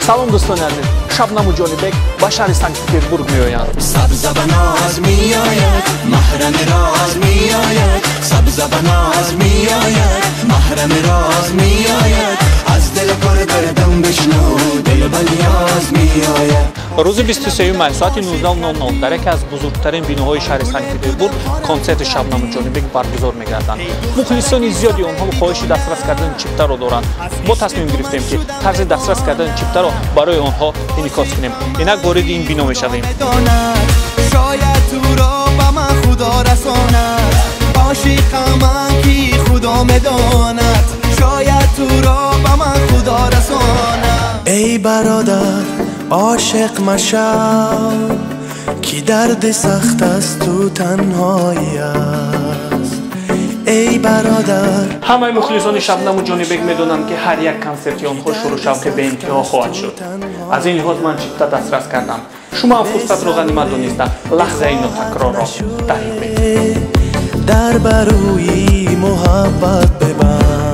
Салом, дӯстони азиз, Шабнаму Ҷонибек ба шаҳри Санкт-Петербург меоянд. Сабза ба ноз меояд, маҳрами роз меояд. Сабза ба ноз меояд, маҳрами роз меояд. Аз дил пур дардам бишну, дил ба ниёз меояд. Рӯзи 23 май соати 19:00 дар яке аз бузургтарин биноҳои шаҳри Санкт-Петербург консерти Шабнаму Ҷонибек баргузор мегарданд. Мухлисони зиёди онҳо хоҳиши дастрас кардани чиптаро доранд. Мо тасмим гирифтем, ки тарзи дастрас кардани чиптаро барои онҳо инъикос кунем. Инак вориди ин бино мешавем. Шояд туро ба ман Худо расонад, ошиқам ман, ки Худо медонад. Шояд туро ба ман Худо расонад. Эй бародар, ошиқ машав, ки дарди сахт аст ту танҳоӣ аст, эй бародар. Ҳамаи мухлисони Шабнаму Ҷонибек медонанд, ки ҳар як консерти онҳо шуру шавқи беинтиҳо хоҳад шуд. Аз ин лиҳоз ман чипта дастрас кардам. Шумо ҳам фурсатро ғанимат дониста, лаҳзаи нотакрорро дарёбед. Дар барӯи муҳаббат бибанд.